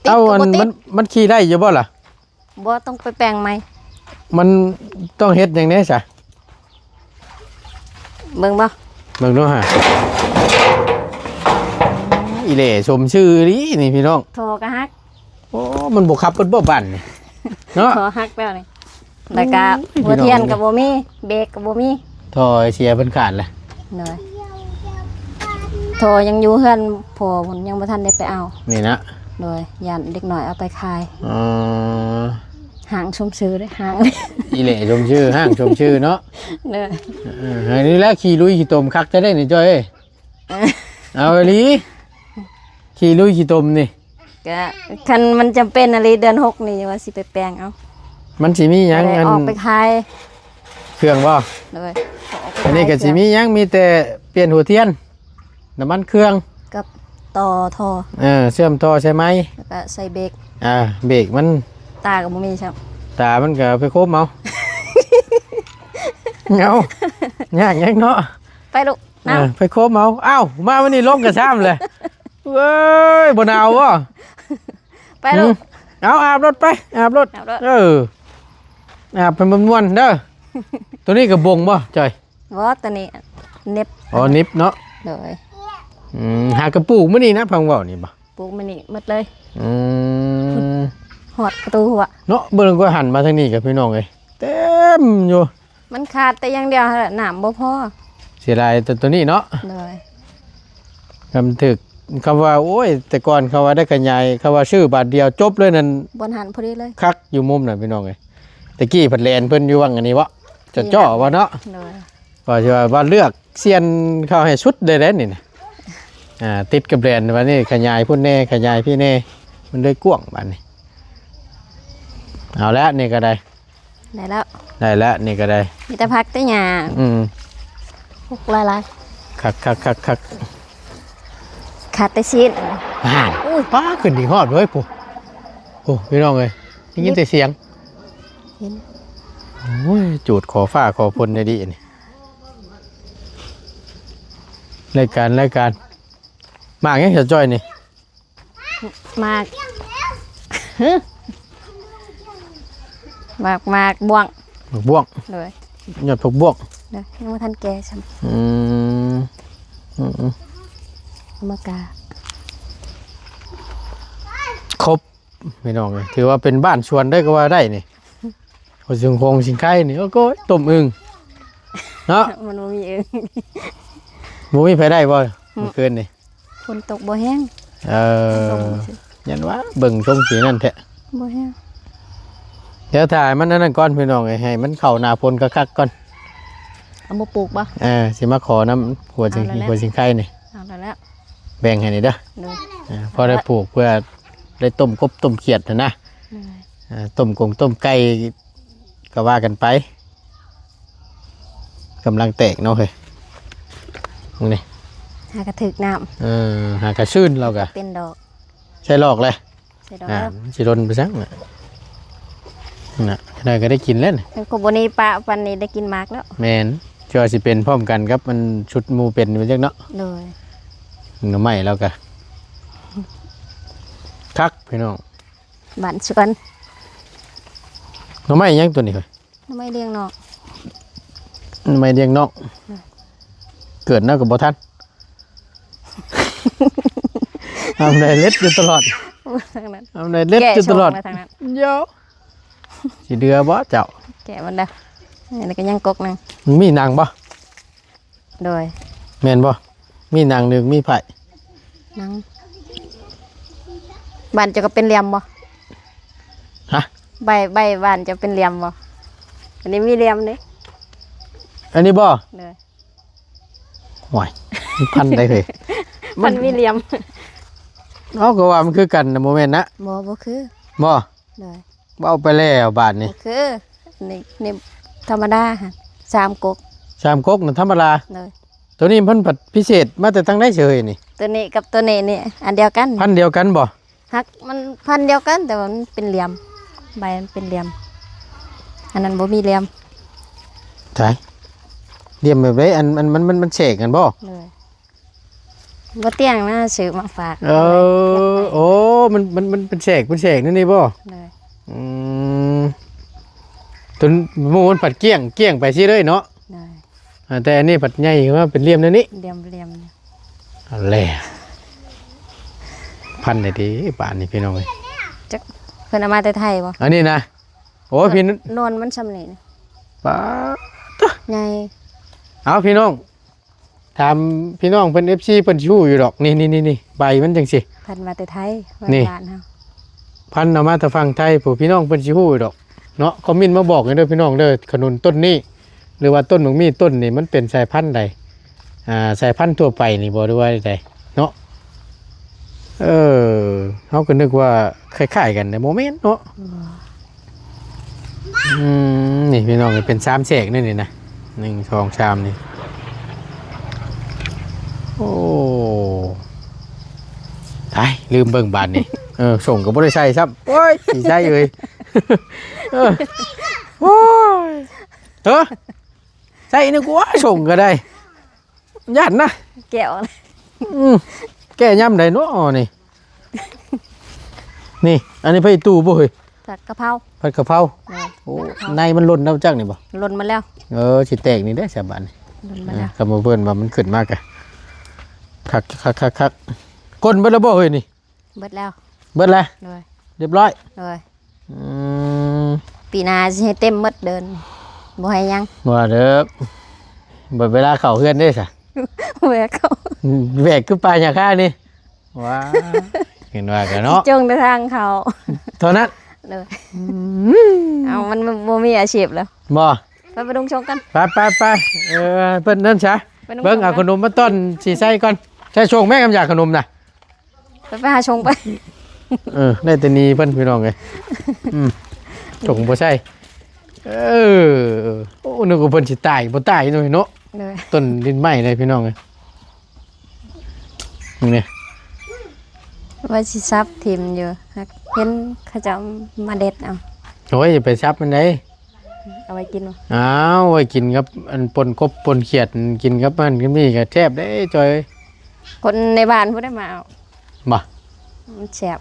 ເອົາ ອັນ ມັນ ມັນຂີ່ໄດ້ຢູ່ບໍ່ລະ? ບໍ່ ຕ້ອງໄປແປງໃໝ່. ມັນຕ້ອງເຮັດຫຍັງແດ່ຊະ? ເບິ່ງບໍ່? ເບິ່ງດູຫາ. ອີແຫຼສົມຊື່ອີ່ຫຼີນີ້ພີ່ນ້ອງ. ທໍ່ກໍຫັກ. ໂອ້ ມັນບໍ່ຂັບເບິດບໍ່ບາດນີ້ເນາະ? ທໍ່ຫັກແລ້ວນີ້. ແລ້ວກະ ໂອ້ຍ ຫົວທຽນກໍບໍ່ມີ ເບກກໍບໍ່ມີ. ທໍ່ເສຍເພິ່ນຂາດແຫຼະ. ໂດຍ. ທໍ່ຍັງຢູ່ເຮືອນພໍ່ພຸ້ນ ຍັງບໍ່ທັນໄດ້ໄປເອົາ. ນີ້ນະ. ໂດຍ. ຢ້ານເດັກນ້ອຍເອົາໄປຂາຍ. ອໍ ຫ້າງຊົມຊື່ເດ້ ຫ້າງ. ອີແຫຼຊົມຊື່ ຫ້າງຊົມຊື່ເນາະ. ໂດຍ. ເອີ ນີ້ແຫຼະ ຂີ້ລຸຍຂີ້ຕົມຄັກແທ້ເດ້ນີ້ຈ້ອຍເອີຍ. ເອີ ເອົາອີ່ຫຼີ ຂີ້ລຸຍຂີ້ຕົມນີ້. ກະຄັນມັນຈຳເປັນອີ່ຫຼີ ເດືອນຫົກນີ້ວ່າຊິໄປແປງເອົາ. ມັນຊິມີຫຍັງ ອັນ ອອກໄປຂາຍເຄື່ອງບໍ່? ໂດຍ. ອັນນີ້ກໍຊິມີຫຍັງ ມີແຕ່ປ່ຽນຫົວທຽນ ນ້ຳມັນເຄື່ອງ ກັບຕໍ່ທໍ່. ເອີ ເຊື່ອມທໍ່ໃສ່ໄມ້ ແລ້ວກໍໃສ່ເບກ. ອ່າ ເບກມັນ ຕາກໍບໍ່ມີຊ້ຳ. ຕາມັນກໍໄປຄົມເອົາ. ເອົາ ຍາກຫຍັງເນາະ. ໄປລູກ. ເອີ ໄປຄົມເອົາ. ອ້າວ ມາມື້ນີ້ລົງກະຊ້ຳແຫຼະ. ເອີຍ ບໍ່ໜາວບໍ່? ໄປລູກ. ເອົາ ອາບລົດໄປ ອາບລົດ ອາບລົດ. ເອີ ອາບໃຫ້ມ່ວນໆເດີ. ໂຕນີ້ກະບົງບໍ່ຈ້ອຍ? ບໍ່ ໂຕນີ້ໜິບ. ອໍ ໜິບເນາະ. ໂດຍ. ອືມ ຫາກະປູກມື້ນີ້ນະ ພັງເວົ້ານີ້ບໍ່? ປູກມື້ນີ້ໝົດເລີຍ. ອືມ ຮອດປະຕູຫົວເນາະ. ເບິ່ງກໍຫັນມາທາງນີ້ກະພີ່ນ້ອງເອີຍ ເຕັມຢູ່. ມັນຂາດແຕ່ຢ່າງດຽວຫັ້ນແຫຼະ ນ້ຳບໍ່ພໍ. ເສຍດາຍແຕ່ໂຕນີ້ເນາະ. ໂດຍ. ຄຳຖືກ ຄຳວ່າ ໂອ້ຍ ແຕ່ກ່ອນເຂົາວ່າໄດ້ຂະຫຍາຍ ເຂົາວ່າຊື້ບາດດຽວຈົບເລີຍນັ້ນ ບ່ອນຫັ້ນພໍດີເລີຍ ຄັກຢູ່ມຸມນັ້ນພີ່ນ້ອງເອີຍ. ແຕ່ກີ້ເພິ່ນແລ່ນເພິ່ນຢູ່ຫວ່າງອັນນີ້ເບາະ ຈະເຈາະເບາະເນາະ. ໂດຍ. ວ່າຊິວ່າ ວ່າເລືອກສ່ຽນເຂົາໃຫ້ສຸດເລີຍເດ້ນີ້ນະ. ອ່າ ຕິດກັບແລນ ບາດນີ້ຂະຫຍາຍພຸ້ນແດ່ ຂະຫຍາຍພີ້ແດ່ ມັນເລີຍກວ້າງບາດນີ້. ເອົາແລ້ວ ນີ້ກໍໄດ້ ໄດ້ແລ້ວ ໄດ້ແລ້ວ ນີ້ກໍໄດ້. ມີແຕ່ຜັກແຕ່ຫຍ້າ. ອືມ ໂອ້ ຫຼາຍໆ. ຄັກໆໆໆ. ຂາດແຕ່ຊີ້ນ. ອ່າ ອຸ້ຍ ປ້າ ຂຶ້ນອີກຮອບເລີຍ ໂອ້ ໂອ້ ພີ່ນ້ອງເອີຍ ໄດ້ຍິນແຕ່ສຽງ. ເຫັນ. ໂອ້ຍ ຈູດຂໍຟ້າຂໍຝົນໄດ້ດີອັນນີ້. ລາຍການ ລາຍການ. ໝາກຫຍັງສາວຈ້ອຍນີ້? ໝາກ ໝາກ ໝາກບວງ. ໝາກບວງ. ໂດຍ. ຍອດຜັກບວງ. ໂດຍ. ຍັງບໍ່ທັນແກ່ຊ້ຳ. ອືມ ອືມໆ. ເອົາມາກາ ຄົບ ພີ່ນ້ອງເອີຍ ຖືວ່າເປັນບ້ານສວນໄດ້ກໍວ່າໄດ້ນີ້. ໂອ້ ຊິງຄົງຊິງໄຄນີ້ ໂອ້ໂກຍ ຕົ້ມອຶ່ງເນາະ. ມັນບໍ່ມີອຶ່ງ. ບໍ່ມີໃຜໄດ້ບໍ່ ອືມ ມື້ຄືນນີ້? ຝົນຕົກບໍ່ແຮງ. ເອີ ຕົກຊື່ໆ. ຢ້ານວ່າເບິ່ງຊົງສີນັ້ນແທ້. ບໍ່ແຮງ. ດຽວຖ້າໃຫ້ມັນອັນນັ້ນກ່ອນ ພີ່ນ້ອງເອີຍ ໃຫ້ມັນເຂົ້າໜ້າຝົນຄັກໆກ່ອນ. ເອົາມາປູກບໍ່? ເອີ ຊິມາຂໍນຳຫົວຊິງ ເອົາແລ້ວແຫຼະ ຫົວຊິງໄຄນີ້. ເອົາແລ້ວແຫຼະ. ແບ່ງໃຫ້ນີ້ເດີ. ໂດຍ. ເອີ ພໍໄດ້ປູກເພື່ອໄດ້ຕົ້ມກົບຕົ້ມຂຽດຫັ້ນນະ. ໂດຍ. ເອີ ຕົ້ມກົງຕົ້ມໄກ່ກໍວ່າກັນໄປ. ກຳລັງແຕກເນາະເຮີ້ຍ ນີ້ ຫາກະຖືກນ້ຳ. ເອີ ຫາກະຊື່ນລາວກະ ເປັນດອກ. ໃສ່ຫຼອກເລີຍ. ໃສ່ດອກ. ອ່າ ແລ້ວ ມັນຊິຫຼົ່ນໄປຊັ້ນນະ. ນະ ຂະໜາດກໍໄດ້ກິນແລ້ວນີ້. ຄັນກໍບໍ່ນີ້ປະປານນີ້ໄດ້ກິນໝາກແລ້ວ. ແມ່ນ. ເຊື່ອຊິເປັນພ້ອມກັນກັບມັນຊຸດໝູ່ເປັນໄປຈັກເນາະ. ໂດຍ. ໜໍ່ໄມ້ລາວກະຄັກ ພີ່ນ້ອງ. ບ້ານສວນ. ໜໍ່ໄມ້ຫຍັງຕົວນີ້ເຮີ້ຍ? ໜໍ່ໄມ້ລ້ຽງນອກ. ໜໍ່ໄມ້ລ້ຽງນອກ. ເອີ ເກີດແນວກໍບໍ່ທັນ. ອຳໄດ້ເລັດຢູ່ຕະຫຼອດ. ທາງນັ້ນ ອຳໄດ້ເລັດຢູ່ຕະຫຼອດ. ແກະໂຊມໄປທາງນັ້ນ. ໂຢ ຊິເຫຼືອບໍ່ເຈົ້າ? ແກະມັນເດີ. ອັນນີ້ກໍຍັງກົກໜຶ່ງ. ມີໜັງບໍ່? ໂດຍ. ແມ່ນບໍ່? ມີໜັງ ຫຼື ມີໄພ້? ໜັງ. ບ້ານເຈົ້າກໍເປັນຫຼ່ຽມບໍ່? ຮະ? ໃບ ໃບບ້ານເຈົ້າເປັນຫຼ່ຽມບໍ່? ອັນນີ້ມີຫຼ່ຽມເດ້. ອັນນີ້ບໍ່? ໂດຍ. ໂອ້ຍ ມັນພັນໃດເຮີ້ຍ? ມັນມີຫຼ່ຽມ. ເອົາ ກໍວ່າມັນຄືກັນນະ ບໍ່ແມ່ນນະ? ບໍ່ ບໍ່ຄື. ບໍ່? ໂດຍ. ເວົ້າໄປແລ້ວບາດນີ້. ບໍ່ຄື. ນີ້ ນີ້ທຳມະດາຫັ້ນ ສາມກົກ. ສາມກົກນະທຳມະດາ. ໂດຍ. ໂຕນີ້ເພິ່ນພັດພິເສດມາແຕ່ທາງໃດເຊີຍນີ້? ໂຕນີ້ກັບໂຕນີ້ນີ້ອັນດຽວກັນ. ພັນດຽວກັນບໍ່? ຮັກມັນພັນດຽວກັນ ແຕ່ວ່າມັນເປັນຫຼ່ຽມ ໃບມັນເປັນຫຼ່ຽມ ອັນນັ້ນບໍ່ມີຫຼ່ຽມ. ໃສ? ຫຼ່ຽມແບບໃດ? ອັນ ອັນມັນ ມັນ ມັນແສກຫັ້ນບໍ່? ໂດຍ. ບໍ່ຕຽງນະ ຊື້ມາຝາກ. ເອີ ໂອ້ ມັນ ມັນ ມັນເປັນແສກ ເປັນແສກແນວນີ້ບໍ່? ໂດຍ. ອືມ ຕົວໝູ່ມັນພັດກ້ຽງ ກ້ຽງໄປຊີ້ເລີຍເນາະ. ໂດຍ. ອ່າ ແຕ່ອັນນີ້ພັດໃຫຍ່ຂຶ້ນມາເປັນຫຼ່ຽມແນວນີ້ ຫຼ່ຽມ ຫຼ່ຽມ. ອັນແລະ ພັນໄດ້ເດ້ບາດນີ້ພີ່ນ້ອງເອີຍ. ຈັກເພິ່ນເອົາມາແຕ່ໄທບໍ່? ອັນນີ້ນະ ໂອ້ຍ ພີ່ ນວນມັນຊ່ຳນີ້. ປາດໂທ້ ໃຫຍ່. ເອົາ ພີ່ນ້ອງ ຖາມພີ່ນ້ອງເພິ່ນ ເອັຟຊີ ເພິ່ນຊິຮູ້ຢູ່ດອກ. ນີ້ ນີ້ ນີ້ ນີ້ ໃບມັນຈັ່ງຊີ້ ພັນມາແຕ່ໄທ. ນີ້ ບ້ານເຮົາ ພັນເອົາມາແຕ່ຝັ່ງໄທພຸ້ນ. ພີ່ນ້ອງເພິ່ນຊິຮູ້ຢູ່ດອກເນາະ. ຄອມເມັນມາບອກແດ່ເດີພີ່ນ້ອງເດີ ຂະໜູນຕົ້ນນີ້ ຫຼືວ່າຕົ້ນໝາກມີ້ຕົ້ນນີ້ ມັນເປັນສາຍພັນໃດ? ອ່າ ສາຍພັນທົ່ວໄປນີ້ບໍ່ ຫຼືວ່າໃດເນາະ? ເອີ ເຮົາກໍນຶກວ່າຄ້າຍໆກັນ ແຕ່ບໍ່ແມ່ນເນາະ. ອືມ ນີ້ພີ່ນ້ອງ ເປັນສາມແສກນີ້ ນີ້ນະ ໜຶ່ງ ສອງ ສາມ ນີ້. ໂອ້ ຕາຍ ລືມເບິ່ງບາດນີ້. ເອີ ສົ່ງກໍບໍ່ໄດ້ໃສ່ຊ້ຳ. ໂອ້ຍ ຊິໃສ່ເອີຍ. ເອີ ໂອ້ຍ ເອີ ໃສ່ນີ້ກວ່າ ສົ່ງກໍໄດ້ ຢ້ານນະ ແກະອອກ. ອືມ ແກະຍາມໃດເນາະນີ້? ນີ້ ອັນນີ້ຜັກອີ່ຕູບໍ່ເຮີ້ຍ? ຜັດກະເພົາ. ຜັດກະເພົາ. ໂດຍ. ໂອ້ ໃນມັນຫຼົ່ນແລ້ວຈັກນີ້ບໍ່? ຫຼົ່ນໝົດແລ້ວ. ເອີ ຊິແຕກນີ້ເດ້ສະບາດນີ້. ຫຼົ່ນໝົດແລ້ວ. ເອີ ຄຳວ່າເພິ່ນວ່າມັນຂຶ້ນມາກະຄັກໆໆໆ. ກົ້ນເບິດແລ້ວບໍ່ເຮີ້ຍນີ້? ເບິດແລ້ວ. ເບິດແລ້ວ? ໂດຍ. ຮຽບຮ້ອຍ? ໂດຍ. ອືມ ປີໜ້າຊິໃຫ້ເຕັມໝົດເດີນ ບໍ່ໃຫ້ຫຍັງ. ວ່າເດີ ບັດເວລາເຂົ້າເຮືອນເດ້ຊະ? ແບກເຂົ້າ ແບກຄືປາຫຍ້າຄານີ້. ວ້າ ເຫັນວ່າກັນເນາະ ຈົ່ງແຕ່ທາງເຂົ້າເທົ່ານັ້ນ. ໂດຍ. ອືມ ເອົາ ມັນບໍ່ມີອາຊີບແລ້ວ. ບໍ່ ໄປ ໄປດົງຊົງກັນ. ໄປ ໄປ ໄປ. ເອີ ເພິ່ນນັ້ນຊະ ໄປດົງຊົງກັນ. ເບິ່ງເອົາຂະໜົມມາຕ້ອນສີໃສ່ກ່ອນ. ໃສ່ຊົງແມ່ ກຳຢາກຂະໜົມນະ. ໄປ ໄປຫາຊົງໄປ. ເອີ ໄດ້ແຕ່ໜີເພິ່ນພີ່ນ້ອງເອີຍ. ອືມ ຊົງບໍ່ໃສ່. ເອີ ໂອ້ ນຶກວ່າເພິ່ນຊິຕາຍ ບໍ່ຕາຍເນາະ. ໂດຍ. ຕົ້ນດິນໄມ້ເດ້ພີ່ນ້ອງເອີຍ. ນີ້ ວ່າຊິສັບຖິ້ມຢູ່ ຫາກເຫັນເຂົາເຈົ້າມາເດັດເອົາ. ໂອ້ຍ ຢ່າໄປສັບມັນເດ້. ເອົາໄວ້ກິນບໍ່? ອ້າວ ໄວ້ກິນກັບອັນ ປົ່ນກົບ ປົ່ນຂຽດ ກິນກັບນັ້ນກັບນີ້ກໍແຊບເດ້ຈອຍ. ຄົນໃນບ້ານຜູ້ໃດມາເອົາ. ບໍ່? ມັນແຊບ.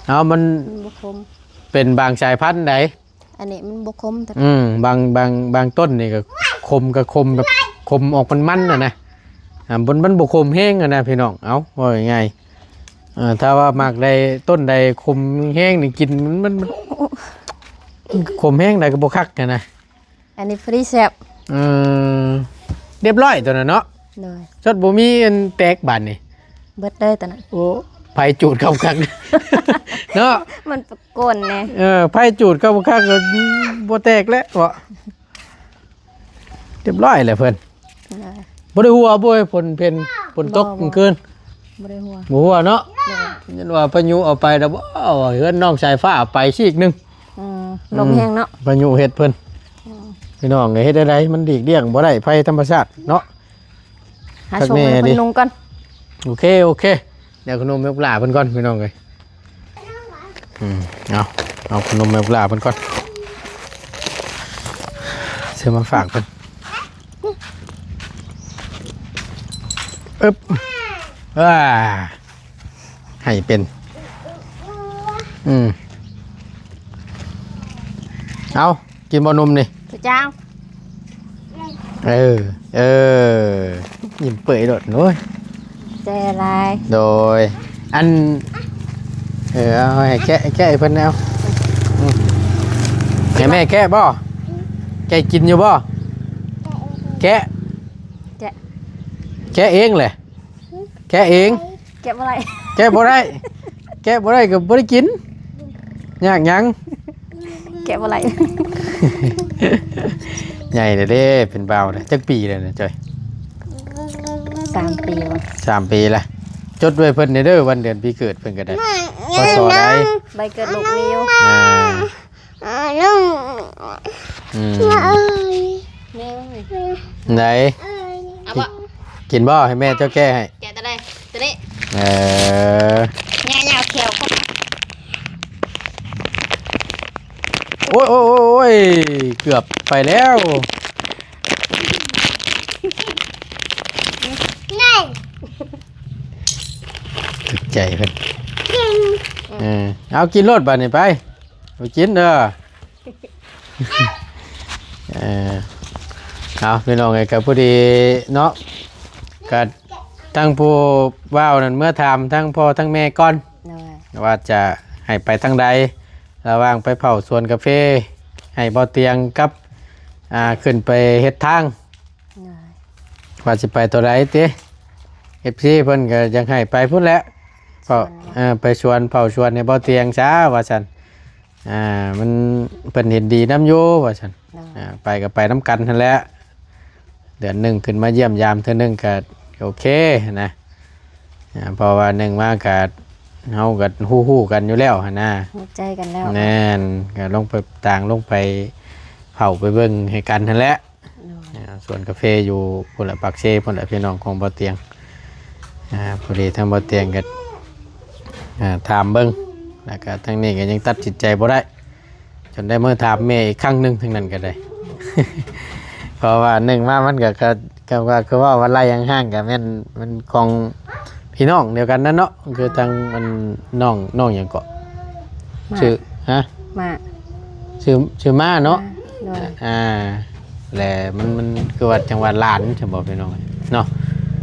ເອົາ ມັນ ມັນບໍ່ຂົມ. ເປັນບາງສາຍພັນໃດ. ອັນນີ້ມັນບໍ່ຂົມ. ອືມ ບາງ ບາງ ບາງຕົ້ນນີ້ກໍຂົມ ກໍຂົມແບບຂົມອອກມັນໆນະນະ. ອ່າ ມັນ ມັນບໍ່ຂົມແຮງຫັ້ນນະພີ່ນ້ອງ. ເອົາ ເວົ້າງ່າຍໆ ເອີ ຖ້າວ່າມັກໄດ້ຕົ້ນໃດຂົມແຮງນີ້ ກິນມັນ ມັນ ມັນ ຂົມແຮງໃດກໍບໍ່ຄັກຫັ້ນນະ. ອັນນີ້ພໍດີແຊບ. ເອີ ຮຽບຮ້ອຍຕົວນັ້ນເນາະ. ໂດຍ. ສົດບໍ່ມີອັນແຕກບາດນີ້ ເບິດເລີຍຕົວນັ້ນ. ໂອ້ ໄຟຈູດເຂົ້າຄັກເນາະ ມັນປະກົນແດ່. ເອີ ໄຟຈູດເຂົ້າຄັກກໍບໍ່ແຕກແລ້ວເນາະ. ຮຽບຮ້ອຍແລ້ວເພິ່ນ. ໂດຍ. ບໍ່ໄດ້ຫົວບໍ່ ຝົນເພັນ ຝົນຕົກ ບໍ່ ກາງຄືນ? ບໍ່ໄດ້ຫົວ. ບໍ່ຫົວເນາະ. ໂດຍ. ຍັນວ່າພາຍຸເອົາໄປແລ້ວບໍ່ ເຮືອນນ້ອງສາຍຟ້າໄປຊີກໜຶ່ງ. ອືມ ລົມແຮງເນາະ. ອືມ ພາຍຸເຮັດເພິ່ນ. ອືມ ພີ່ນ້ອງເອີຍ ເຮັດແນວໃດ ມັນຫຼີກລ່ຽງບໍ່ໄດ້ ໄພທຳມະຊາດເນາະ. ຫາຊົງໃຫ້ເພິ່ນນຸ່ງກ່ອນ. ໂອເຄ ໂອເຄ. ດຽວຂະໜົມໃຫ້ບັກຫຼ້າເພິ່ນກ່ອນພີ່ນ້ອງເອີຍ. ອືມ ເອົາ ເອົາຂະໜົມໃຫ້ບັກຫຼ້າເພິ່ນກ່ອນ ຊື້ມາຝາກເພິ່ນ. ອຶບ ອ່າ ໃຫ້ເປັນ ອືມ ເອົາ ກິນບໍ່ນົມນີ້? ເຈົ້າ. ເອີ ເອີ ຍິ້ມເປີຍໂລດ. ໂອ້ຍ ໃຈລາຍ. ໂດຍ ອັນ ເອີ ເອົາໃຫ້ແກະ ແກະໃຫ້ເພິ່ນແນ່. ອືມ ໃຫ້ແມ່ແກະບໍ່? ແກະກິນຢູ່ບໍ່? ແກະ ແກະ ແກະເອງແຫຼະ. ແກະເອງ. ແກະບໍ່ໄດ້ ແກະບໍ່ໄດ້ ແກະບໍ່ໄດ້ກໍບໍ່ໄດ້ກິນ. ຍາກຫຍັງ? ແກະບໍ່ໄດ້ ໃຫຍ່ແລ້ວເດ້ ເປັນບ່າວແລ້ວ. ຈັກປີແລ້ວນະຈ້ອຍ? ສາມປີບໍ່? ສາມປີລະ. ຈົດໄວ້ເພິ່ນແດ່ເດີ ວັນເດືອນປີເກີດເພິ່ນກໍໄດ້. ພໍສໍໃດ? ໃບເກີດລູກມີຢູ່. ອ່າ ອືມ ແມ່ເອີຍ ໄດ້. ເອົາບໍ່? ກິນບໍ່? ໃຫ້ແມ່ເຈົ້າແກະໃຫ້. ແກະຕົວໃດ? ຕົວນີ້. ເອີ ຍາວໆ ແຂວເຂົ້າມາ. ໂອ້ຍ ໂອ້ຍ ໂອ້ຍ ເກືອບໄປແລ້ວ. ຖືກໃຈເພິ່ນ. ເອີ ເອົາກິນໂລດບາດນີ້ໄປ. ໄປກິນເດີ. ເອີ ເອົາ ພີ່ນ້ອງເອີຍ ກໍພໍດີເນາະ ກໍທາງຜູ້ບ່າວນັ້ນເມືອຖາມທາງພໍ່ທາງແມ່ກ່ອນ ໂດຍ ວ່າຈະໃຫ້ໄປທາງໃດ ລະຫວ່າງໄປເຝົ້າສວນກາເຟໃຫ້ບໍ່ຕຽງກັບ ອ່າ ຂຶ້ນໄປເຮັດທາງ ໂດຍ ວ່າຊິໄປຕົວໃດຕິ. ເອັຟຊີ ເພິ່ນກໍຢາກໃຫ້ໄປພຸ້ນແຫຼະ ເພາະ ສວນ ເອີ ໄປສວນ ເຝົ້າສວນໃຫ້ບໍ່ຕຽງຊະວ່າຊັ້ນ. ອ່າ ມັນ ເພິ່ນເຫັນດີນຳຢູ່ວ່າຊັ້ນ. ໂດຍ ອ່າ ໄປກໍໄປນຳກັນຫັ້ນແຫຼະ ເດືອນໜຶ່ງຂຶ້ນມາຢ້ຽມຢາມເທື່ອໜຶ່ງກໍໂອເຄນະ. ອ່າ ເພາະວ່າໜຶ່ງມາກໍ ເຮົາກໍຮູ້ໆກັນຢູ່ແລ້ວຫັ້ນນະ ຮູ້ໃຈກັນແລ້ວ. ແມ່ນ ກໍລົງໄປຕ່າງ ລົງໄປເຝົ້າໄປເບິ່ງໃຫ້ກັນຫັ້ນແຫຼະ. ໂດຍ ອ່າ ສວນກາເຟຢູ່ພຸ້ນລະ ປາກເຊພຸ້ນລະ ພີ່ນ້ອງຂອງບໍ່ຕຽງ. ອ່າ ພໍດີທາງບໍ່ຕຽງກໍ ອ່າ ຖາມເບິ່ງ ແລ້ວກໍທາງນີ້ກໍຍັງຕັດສິນໃຈບໍ່ໄດ້ ຈົນໄດ້ມາຖາມແມ່ອີກຄັ້ງໜຶ່ງ ທາງນັ້ນກໍໄດ້. ເພາະວ່າໜຶ່ງມາມັນກໍ ກໍ ກໍວ່າ ຄືເວົ້າວ່າໄລ່ຫ່າງໆ ກໍແມ່ນມັນຂອງ ພີ່ນ້ອງດຽວກັນນັ້ນເນາະ ຄືທາງອັນນ້ອງ ນ້ອງຫຍັງເກາະ? ມາ ຊື່ ຮະ? ມາ ຊື່ ຊື່ມາເນາະ? ມາ ໂດຍ ອ່າ ແລະມັນ ມັນຄືວ່າຈັ່ງວ່າຫຼານຊັ້ນບໍ່ ພີ່ນ້ອງເນາະ?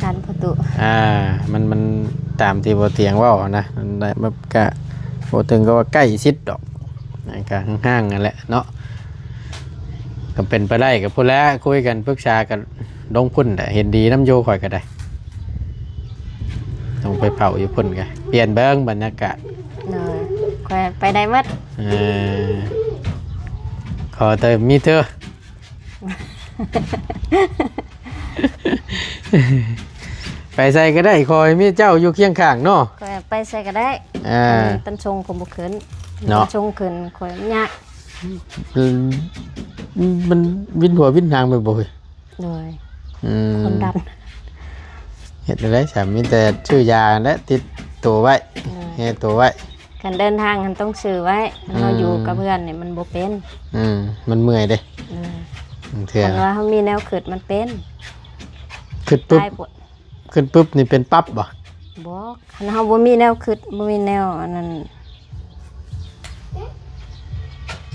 ຫຼານພໍ່ຕູ້ ອ່າ ມັນ ມັນຕາມທີ່ບໍ່ຕຽງເວົ້ານະ ມັນໄດ້ແບບກະບໍ່ເຖິງກັບວ່າໃກ້ຊິດດອກ ກະຫ່າງໆຫັ້ນແຫຼະເນາະ. ກໍເປັນໄປໄດ້ກໍພຸ້ນແຫຼະ ຄຸຍກັນປຶກສາກັນ ລົງພຸ້ນແຫຼະ ເຫັນດີນຳຢູ່ຂ້ອຍກໍໄດ້ ຕ້ອງໄປເຝົ້າຢູ່ພຸ້ນກະ ປ່ຽນເບິ່ງບັນຍາກາດ. ໂດຍ ຂ້ອຍໄປໄດ້ໝົດ ເອີ ຂໍແຕ່ມີເທື່ອ ໄປໃສກໍໄດ້ ຂໍໃຫ້ມີເຈົ້າຢູ່ຄຽງຂ້າງເນາະ. ຂ້ອຍໄປໃສກໍໄດ້ ອ່າ ອັນນີ້ຕັນຊົງກໍບໍ່ຂຶ້ນເນາະ ຕັນຊົງຂຶ້ນຂ້ອຍຍາກ ມັນ ມັນວິນຫົວວິນຫາງໄປບໍ່ເຮີຍ? ໂດຍ ອືມ ຄວາມດັນ ເຮັດແນວໃດຊະ? ມີແຕ່ຊື້ຢາແຫຼະ ຕິດໂຕໄວ້ ໂດຍ ແຮ່ໂຕໄວ້. ຄັນເດີນທາງຫັ້ນຕ້ອງຊື້ໄວ້ ຄັນເຮົາ ອືມ ຢູ່ກັບເພື່ອນນີ້ມັນບໍ່ເປັນ ອືມ ມັນເມື່ອຍເດ້ ໂດຍ ບາງເທື່ອ ຄັນວ່າເຮົາມີແນວຄິດມັນເປັນ ຄິດປຶບ ຫຼາຍໂພດ ຂຶ້ນປຶບນີ້ເປັນປັບບໍ່? ບໍ່ ຄັນເຮົາບໍ່ມີແນວຄິດ ບໍ່ມີແນວອັນນັ້ນ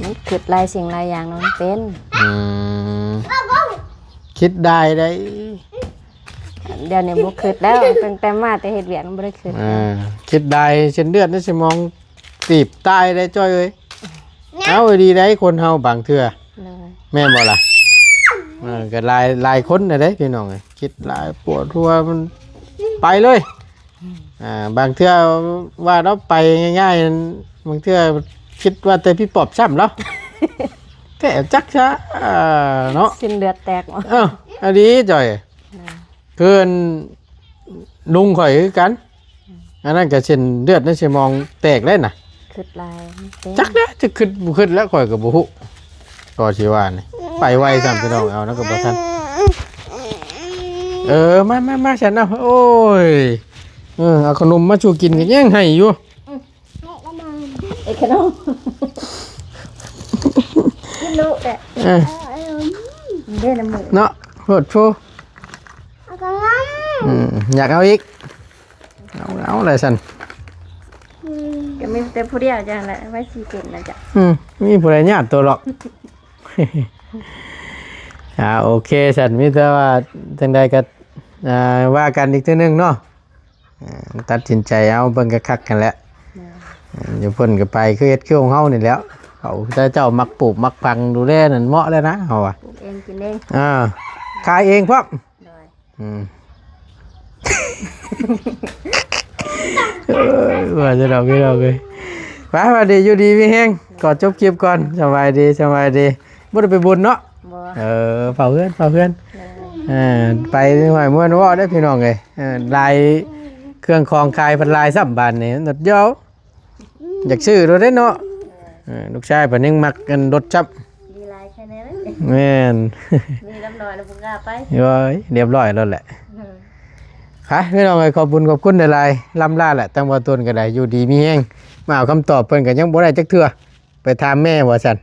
ມັນຄິດຫຼາຍສິ່ງຫຼາຍຢ່າງເນາະ ມັນເປັນ ອືມ ຄິດໄດ້ໄດ໋ ດຽວນີ້ບໍ່ຄິດແລ້ວ ຕັ້ງແຕ່ມາແຕ່ເຮັດວຽກບໍ່ໄດ້ຄິດ ເອີ ຄິດໄດ້ ເສັ້ນເລືອດໃນສະໝອງຕີບຕາຍໄດ໋ ຈ້ອຍເອີຍ. ເອົາດີໄດ໋ ຄົນເຮົາບາງເທື່ອ ໂດຍ ແມ່ນບໍ່ລະ? ເອີ ກໍຫຼາຍ ຫຼາຍຄົນນະເດ້ພີ່ນ້ອງເອີຍ ຄິດຫຼາຍປວດຫົວມັນໄປເລີຍ ອ່າ ບາງເທື່ອວ່າລາວໄປງ່າຍໆ ບາງເທື່ອຄິດວ່າແຕ່ຜີປອບຊ້ຳລາວ ແທ້ຈັກຊະເນາະ ເສັ້ນເລືອດແຕກບໍ່? ເອີ ອັນນີ້ຈ້ອຍ ໂດຍ ເພິ່ນລຸງຂ້ອຍຄືກັນ ອັນນັ້ນກໍເສັ້ນເລືອດໃນສະໝອງແຕກແລ້ວນະ ຄິດຫຼາຍ ມັນເປັນ ຈັກແລ້ວ ຈະຄິດບໍ່ຄິດແລ້ວ ຂ້ອຍກໍບໍ່ຮູ້ ກໍຊິວ່ານີ້ ໄປໄວຊ້ຳ ພີ່ນ້ອງ ເອົານຳກໍບໍ່ທັນ ເອີ ມາ ມາ ມາ ຊັ້ນເອົາ ໂອ້ຍ ເອີ ເອົາຂະໜົມມາສູ່ກິນກໍຍັງໃຫ້ຢູ່ ເອີ ຂະໜົມ ກິນລູກແຫຼະ ເອີ ເດ້ນຳໝູ ເນາະ ໂພດໂພ ເອົາຂະໜົມ ອືມ ຢາກເອົາອີກ ເອົາ ເອົາແຫຼະຊັ້ນ ອືມ ກໍມີແຕ່ຜູ້ດຽວຈັ່ງນັ້ນແຫຼະ ໄວ້ຊິເປັນນະຈະ ອືມ ມີຜູ້ໃດຍາດໂຕດອກ ອ່າ ໂອເຄຊັ້ນ ມີແຕ່ວ່າຈັ່ງໃດກໍ ອ່າ ວ່າກັນອີກເທື່ອໜຶ່ງເນາະ ອ່າ ຕັດສິນໃຈເອົາເບິ່ງຄັກໆຫັ້ນແຫຼະ ໂດຍ ຢູ່ພຸ້ນກໍໄປຄືເຮັດຄືຂອງເຮົານີ້ແຫຼ້ວ ເຂົາເຈົ້າມັກປູກມັກຝັງດູແລນັ້ນເໝາະແລ້ວນະ ເຮົາວ່າ ປູກເອງກິນເອງ ອ່າ ຂາຍເອງພ້ອມ ໂດຍ ອືມ ເອີຍ ວ່າຈະດອກ ພີ່ນ້ອງເອີຍ ໄປ ຫວັດດີ ຢູ່ດີມີແຮງ ຂໍຈົບຄລິບກ່ອນ. ສະບາຍດີ ສະບາຍດີ. ບໍ່ໄດ້ໄປບຸນເນາະ? ບໍ່. ເອີ ເຝົ້າເຮືອນ ເຝົ້າເຮືອນ. ເອີ ເອີ ໄປຫ້ວຍມ່ວນເວົ້າເດ້ພີ່ນ້ອງເອີຍ. ເອີ ຫຼາຍ ເຄື່ອງຂອງຂາຍເພິ່ນຫຼາຍຊ້ຳບາດນີ້ ລົດຢອວ ຢາກຊື້ໂລດເດ້ເນາະ. ເອີ ລູກຊາຍເພິ່ນຍັງມັກອັນລົດຊ້ຳ. ມີຫຼາຍແຄ່ໃດເລີຍ. ແມ່ນ ມີລຳນ້ອຍລະບໍ່ກ້າໄປ. ໂອ້ຍ ຮຽບຮ້ອຍໂລດແຫຼະ. ເອີ ໄປພີ່ນ້ອງເອີຍ ຂອບບຸນຂອບຄຸນຫຼາຍໆ. ລຳລາແຫຼະ ທາງບ່າວຕຸນກໍໄດ້ ຢູ່ດີມີແຮງ. ມາເອົາຄຳຕອບເພິ່ນກໍຍັງບໍ່ໄດ້ຈັກເທື່ອ. ໄປຖາມແມ່ວ່າຊັ້ນ.